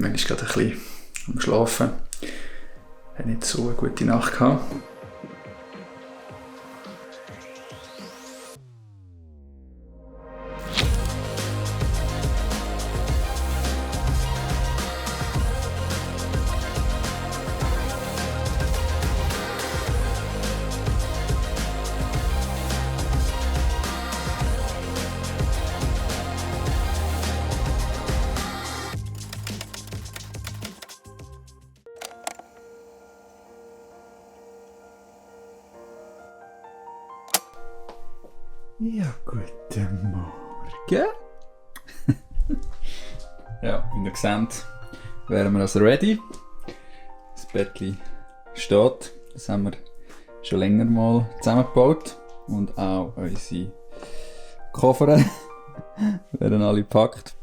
Man ist gerade ein bisschen am Schlafen. Hat nicht so eine gute Nacht gehabt. Ja, guten Morgen. Ja, wie ihr seht, wären wir also ready. Das Bettchen steht. Das haben wir schon länger mal zusammengebaut. Und auch unsere Koffer werden alle gepackt.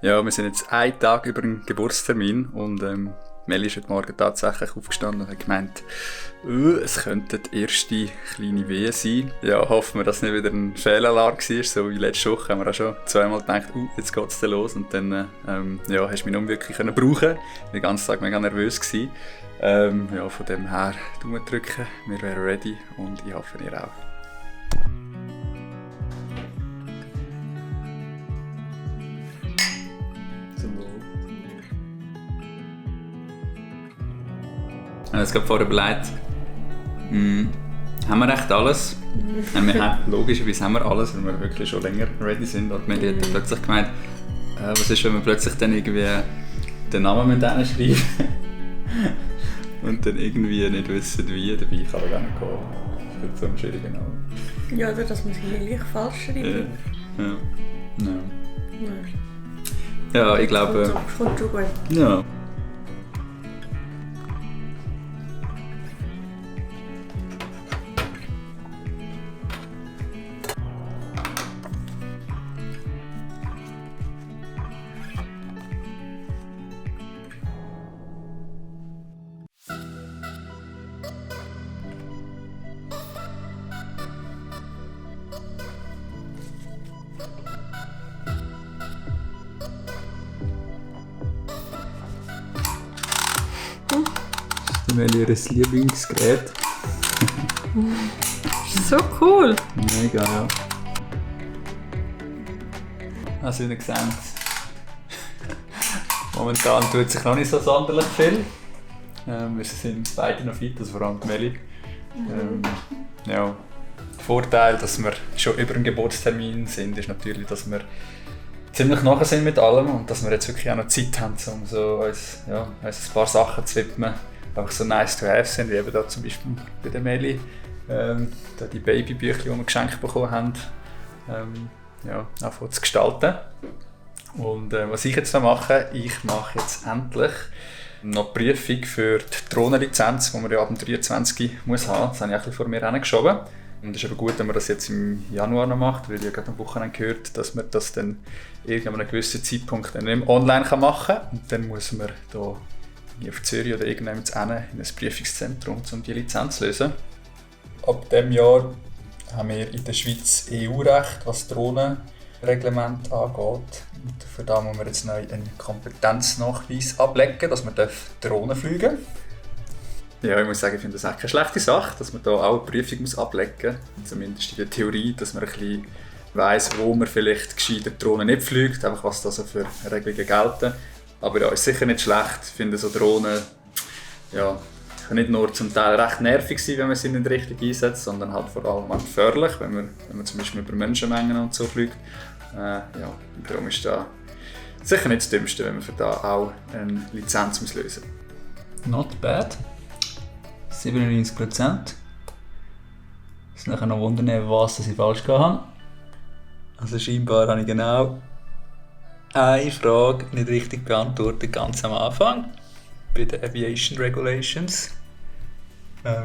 Ja, wir sind jetzt einen Tag über den Geburtstermin und Melli ist heute Morgen tatsächlich aufgestanden und hat gemeint, es könnten die erste kleine Wehen sein. Ja, hoffen wir, dass es nicht wieder ein Fehlalarm war. So wie letzte Woche haben wir auch schon zweimal gedacht, jetzt geht es los. Und dann ja, hast du mich nicht wirklich brauchen können. Ich war den ganzen Tag mega nervös gewesen. Ja, von dem her Daumen drücken. Wir wären ready und ich hoffe, ihr auch. Ich habe jetzt gerade vorher überlegt, haben wir echt alles? Logischerweise haben wir alles, weil wir wirklich schon länger ready sind. Und Melli hat plötzlich gemeint, was ist, wenn wir plötzlich dann irgendwie den Namen mit denen schreiben und dann irgendwie nicht wissen wie, dabei kann er gar nicht gehen. Das wird so ein schwieriger Name. Ja, oder dass man sich gleich falsch schreibt. Ja, ich glaube... Kommt schon gut. Ja. Melli ihr Lieblingsgerät. So cool! Mega, ja. Also wie ihr seht, momentan tut sich noch nicht so sonderlich viel. Wir sind beide noch fit, also vor allem Melli. Ja, der Vorteil, dass wir schon über den Geburtstermin sind, ist natürlich, dass wir ziemlich nachher sind mit allem und dass wir jetzt wirklich auch noch Zeit haben, um so uns ein paar Sachen zu widmen. Einfach so nice to have sind, wie eben da zum Beispiel bei der Melli, da die Babybücher, die wir geschenkt bekommen haben, anfangen zu gestalten. Und was ich jetzt noch mache, ich mache jetzt endlich noch die Prüfung für die Drohnenlizenz, die man ja ab dem 23 muss haben. Das habe ich ein bisschen vor mir hingeschoben. Und es ist aber gut, wenn man das jetzt im Januar noch macht, weil ich ja gerade am Wochenende gehört, dass man das dann irgendwann an einem gewissen Zeitpunkt dann nicht mehr online machen kann. Und dann muss man da auf Zürich oder irgendwann in ein Prüfungszentrum, um die Lizenz zu lösen. Ab diesem Jahr haben wir in der Schweiz EU-Recht, was Drohnenreglement angeht. Und für das müssen wir jetzt neu einen Kompetenznachweis ablegen, dass wir Drohnen fliegen dürfen. Ja, ich muss sagen, ich finde das auch keine schlechte Sache, dass man da auch eine Prüfung ablegen muss. Zumindest in der Theorie, dass man ein bisschen weiss, wo man vielleicht gescheiter Drohnen nicht fliegt, einfach was da so für Regelungen gelten. Aber ja, ist sicher nicht schlecht. Ich finde so Drohnen können nicht nur zum Teil recht nervig sein, wenn man sie nicht richtig einsetzt, sondern halt vor allem auch gefährlich, wenn man zum Beispiel über Menschenmengen und so fliegt. Darum ist das sicher nicht das Dümmste, wenn man für da auch eine Lizenz lösen muss. Not bad. 97%. Es nachher noch wundern, was ich falsch hatte. Also scheinbar habe ich genau eine Frage nicht richtig beantwortet, ganz am Anfang, bei den Aviation Regulations.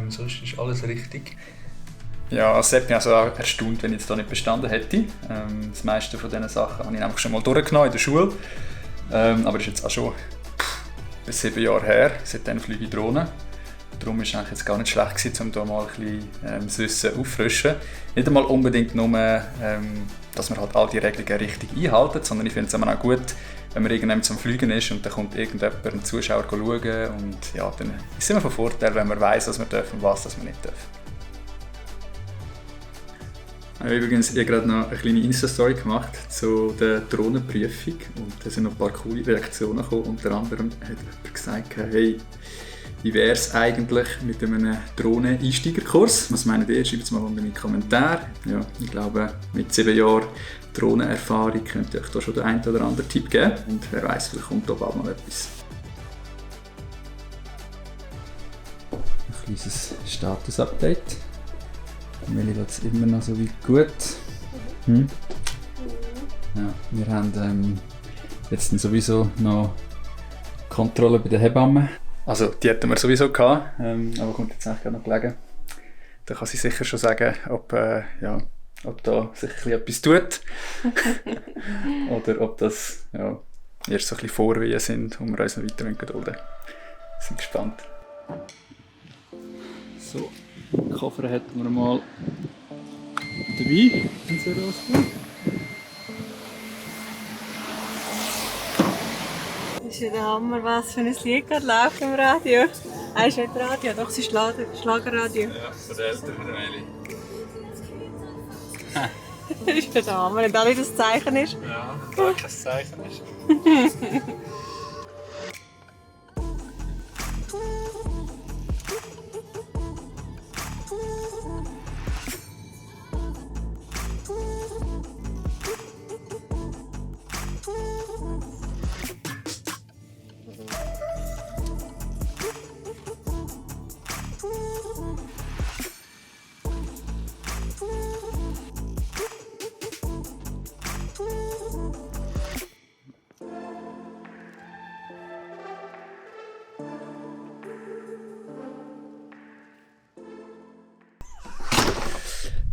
Sonst ist alles richtig. Ja, also ich bin also auch erstaunt, wenn ich jetzt da nicht bestanden hätte. Das meiste von diesen Sachen habe ich einfach schon mal durchgenommen in der Schule. Aber das ist jetzt auch schon 7 Jahre her, seitdem fliege ich Drohnen. Darum war es eigentlich jetzt gar nicht schlecht gewesen, um da mal ein bisschen das Wissen auffrischen. Nicht einmal unbedingt nur, dass man halt all die Regelungen richtig einhalten, sondern ich finde es auch gut, wenn man irgendjemand zum Fliegen ist und dann kommt irgendjemand, ein Zuschauer schauen und ja, dann ist es immer von Vorteil, wenn man weiss, was man darf und was man nicht darf. Ich habe übrigens gerade noch eine kleine Insta-Story gemacht zu der Drohnenprüfung und da sind noch ein paar coole Reaktionen gekommen. Unter anderem hat jemand gesagt, hey, wie wäre es eigentlich mit einem Drohnen-Einsteigerkurs? Was meint ihr? Schreibt es mal unter in die Kommentare. Ja, ich glaube, mit 7 Jahren Drohnenerfahrung könnte ich euch da schon den einen oder anderen Tipp geben. Und wer weiß, vielleicht kommt da bald mal etwas. Ein kleines Status-Update. Meli geht es immer noch so weit gut. Ja, wir haben jetzt dann sowieso noch Kontrolle bei den Hebammen. Also die hatten wir sowieso gehabt, aber kommt jetzt eigentlich noch gelegen. Da kann sie sicher schon sagen, ob da sich etwas tut. Oder ob das erst so ein bisschen Vorwehen sind und wir uns noch weiter gedulden. Wir sind gespannt. So, den Koffer hätten wir mal dabei, wenn es rauskommt. Das ist ja der Hammer, was für ein Lied gerade läuft im Radio. Ist nicht Radio, doch, es ist Schlagerradio. Ja, von der älteren Meli. Das ist ja der Hammer, wenn das nicht das Zeichen ist. Ja, wenn das kein Zeichen ist.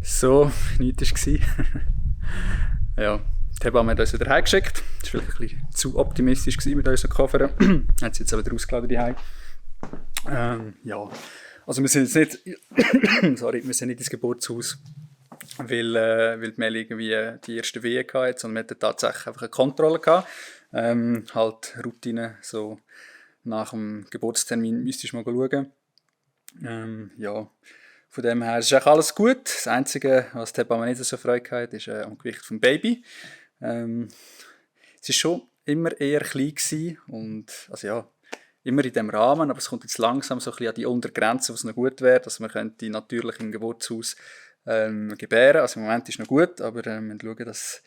So, nichts war. Ja, die Hebamme hat uns wieder heimgeschickt. Das war vielleicht ein bisschen zu optimistisch mit unseren Koffern. Hat sie jetzt aber wieder ausgeladen daheim. Ja, also wir sind jetzt nicht, sorry, wir sind nicht ins Geburtshaus, weil die Mel irgendwie die erste Wehen hatte, sondern wir hatten tatsächlich einfach eine Kontrolle gehabt. Halt Routine, so nach dem Geburtstermin müsstest du mal schauen. Ja. Von dem her ist alles gut. Das Einzige, was die Hebamme nicht so Freude hatte, ist am Gewicht des Babys. Es war schon immer eher klein gewesen und also ja, immer in diesem Rahmen, aber es kommt jetzt langsam so ein bisschen an die Untergrenze, was noch gut wäre, dass man könnte natürlich im Geburtshaus gebären. Also im Moment ist es noch gut, aber wir müssen schauen, dass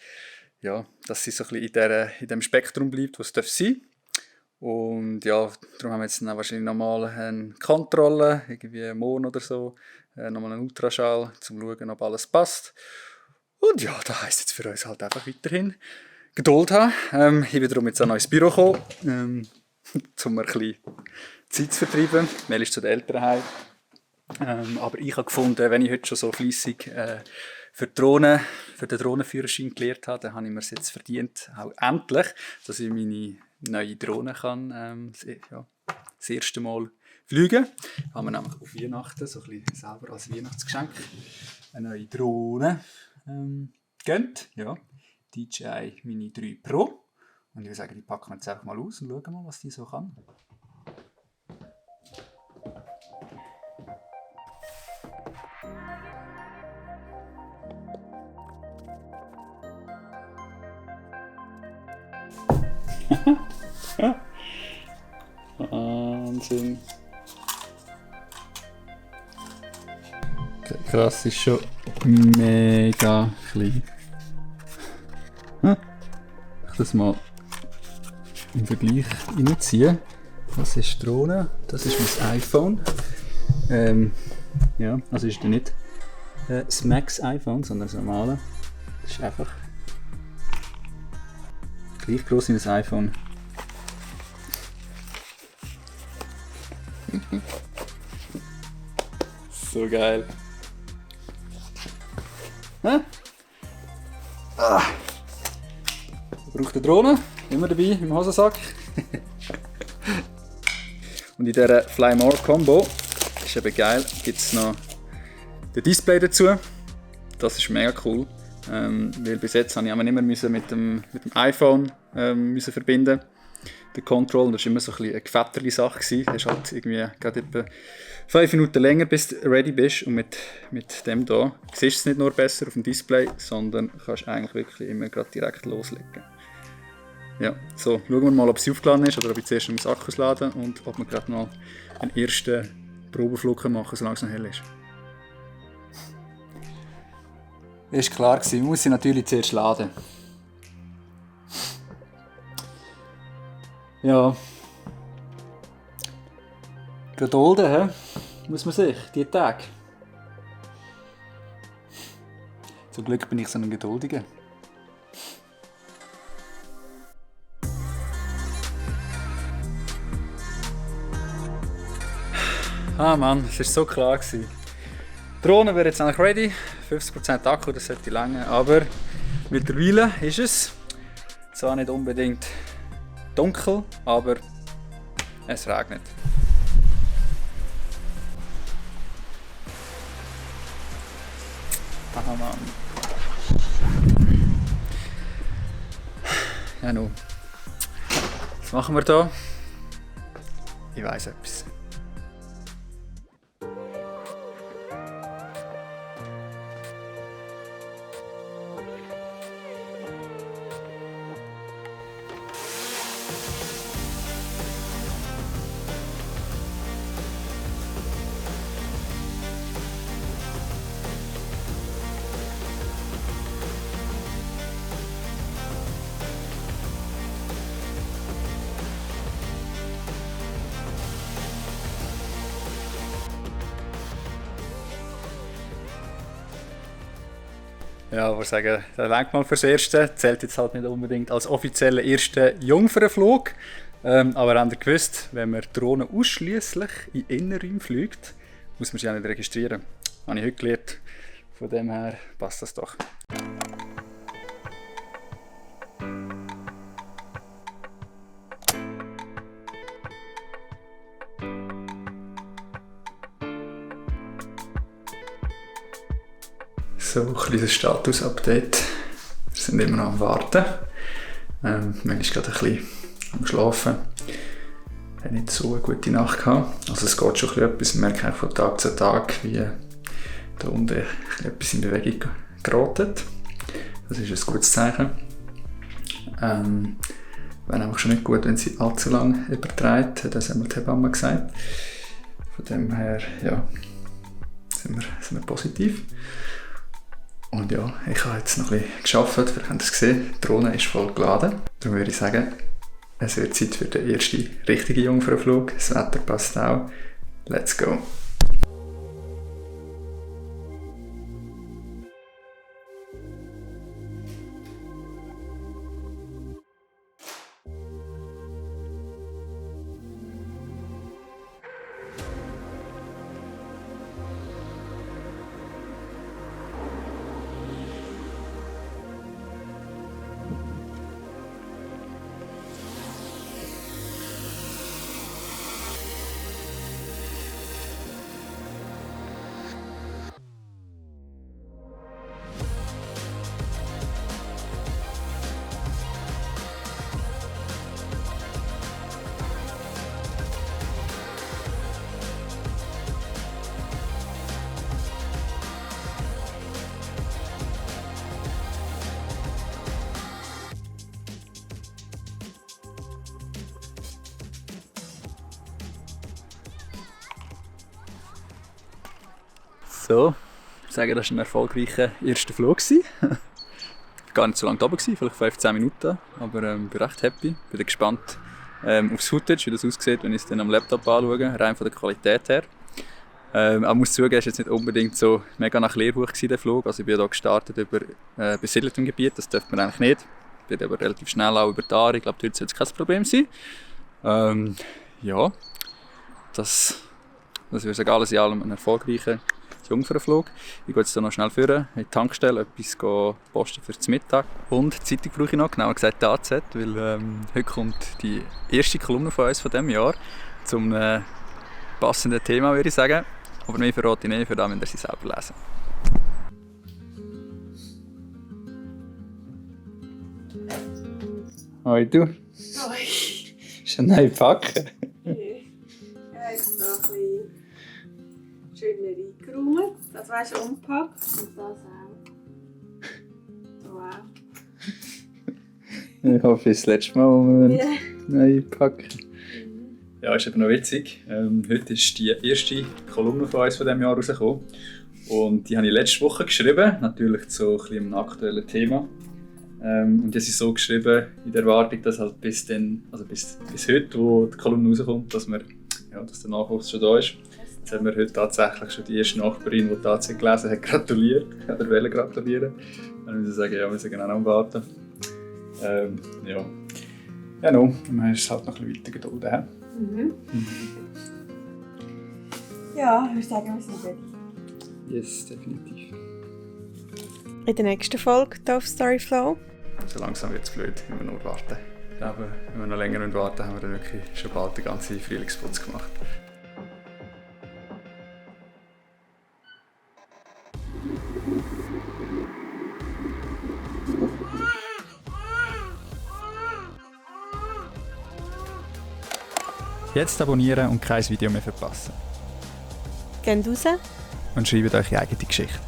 sie so ein bisschen in dem Spektrum bleibt, was es sein darf. Und ja, darum haben wir jetzt dann wahrscheinlich nochmal eine Kontrolle, irgendwie morgen oder so, nochmal einen Ultraschall, um zu schauen, ob alles passt. Und ja, das heisst jetzt für uns halt einfach weiterhin Geduld haben. Ich bin darum jetzt auch noch ins Büro gekommen, um ein bisschen Zeit zu vertreiben. Mel ist zu den Eltern heim. Aber ich habe gefunden, wenn ich heute schon so fleissig für den Drohnenführerschein gelernt habe, dann habe ich mir es jetzt verdient, auch endlich, dass ich meine neue Drohne kann, das erste Mal fliegen. Haben wir nämlich auf Weihnachten, so ein bisschen selber als Weihnachtsgeschenk, eine neue Drohne gegönnt. Ja, DJI Mini 3 Pro. Und ich würde sagen, die packen wir jetzt einfach mal aus und schauen mal, was die so kann. Wahnsinn. Krass, ist schon mega klein. Ich das mal im Vergleich reinziehen. Das ist die Drohne, das ist mein iPhone. Ja, also ist nicht das Max iPhone, sondern das normale. Das ist einfach gleich groß wie das iPhone. So geil. Braucht eine Drohne, immer dabei im Hosensack. Und in dieser Fly More Combo, ist eben geil, gibt es noch den Display dazu. Das ist mega cool. Weil bis jetzt habe ich immer mit dem iPhone müssen verbinden. Der Control, das war immer so ein bisschen eine gefetterliche Sache. Du hast halt irgendwie gerade etwa 5 Minuten länger, bis du ready bist. Und mit dem hier siehst du es nicht nur besser auf dem Display, sondern kannst eigentlich wirklich immer gerade direkt loslegen. Ja, so, schauen wir mal, ob sie aufgeladen ist oder ob ich zuerst den Akkus laden und ob wir gerade mal einen ersten Probeflug machen können, solange es noch hell ist. Ist klar gewesen, man muss sie natürlich zuerst laden. Ja. Gedulden, hä? Muss man sich, die Tage. Zum Glück bin ich so ein Geduldiger. Ah Mann, es war so klar gewesen. Die Drohne wäre jetzt eigentlich ready, 50% Akku, das sollte lange, aber mittlerweile ist es zwar nicht unbedingt dunkel, aber es regnet. Ah Mann. Ja nun, was machen wir da? Ich weiss etwas. Ja, ich würde sagen, das reicht mal fürs Erste. Zählt jetzt halt nicht unbedingt als offizieller erster Jungfernflug. Aber habt ihr gewusst, wenn man Drohnen ausschliesslich in Innenräumen fliegt, muss man sie auch nicht registrieren. Das habe ich heute gelernt. Von dem her passt das doch. So, ein kleines Status-Update. Wir sind immer noch am Warten. Man ist gerade ein bisschen am Schlafen. Ich hatte nicht so eine gute Nacht gehabt. Also es geht schon ein bisschen etwas. Man merkt von Tag zu Tag, wie da unten etwas in Bewegung gerät. Das ist ein gutes Zeichen. Wäre einfach schon nicht gut, wenn sie allzu lange übertreibt. Das haben wir die Hebamme gesagt. Von dem her, ja, sind wir positiv. Und ja, ich habe jetzt noch ein bisschen gearbeitet, vielleicht habt ihr es gesehen, die Drohne ist voll geladen. Darum würde ich sagen, es wird Zeit für den ersten richtigen Jungfernflug. Das Wetter passt auch. Let's go! So, ich würde sagen, das war ein erfolgreicher erster Flug. Gar nicht so lange da oben, vielleicht 15 Minuten, aber ich bin recht happy. Bin gespannt aufs Footage, wie das aussieht, wenn ich es dann am Laptop anschaue, rein von der Qualität her. Ich muss zugeben, es war jetzt nicht unbedingt so mega nach Leerbuch der Flug. Also ich bin hier gestartet über besiedeltem Gebiet, das dürfte man eigentlich nicht. Ich bin aber relativ schnell auch über die Aare, ich glaube, dort sollte es kein Problem sein. Ja, das würde ich sagen, alles in allem ein erfolgreicher Jungfernflug. Ich gehe jetzt hier noch schnell führen, in die Tankstelle, etwas posten für den Mittag. Und die Zeitung brauche ich noch, genauer gesagt die AZ, weil heute kommt die erste Kolumne von uns von diesem Jahr zum passenden Thema, würde ich sagen. Aber mehr verrate ich nicht, für das müsst ihr sie selber lesen. Hoi du. Ui. Ist ein neues Packen. Ja, jetzt noch ein bisschen schöner eingeräumt. Das weisst du umpackt und das auch. Wow. Ich hoffe, es ist das letzte Mal, wo wir Ja. neu packen. Ja, ist eben noch witzig. Heute ist die erste Kolumne von uns von diesem Jahr rausgekommen. Und die habe ich letzte Woche geschrieben, natürlich zu ein bisschen einem aktuellen Thema. Und die habe ich so geschrieben, in der Erwartung, dass halt bis heute, wo die Kolumne rauskommt, dass der Nachwuchs schon da ist. Jetzt haben wir heute tatsächlich schon die erste Nachbarin, die tatsächlich gelesen hat, gratuliert. Oder wollte gratulieren. Dann müssen wir sagen, ja, wir sind auch noch am Warten. Ja. Ja, no. Man ist halt noch ein bisschen weiter geduldet. Ja, ich würde sagen, wir sind ready. Yes, definitiv. In der nächsten Folge hier auf Storyflow. So langsam wird es blöd, wenn wir nur warten. Ich glaube, wenn wir noch länger warten, haben wir dann wirklich schon bald den ganzen Frühlingsputz gemacht. Jetzt abonnieren und kein Video mehr verpassen. Geht raus. Und schreibt eure eigene Geschichte.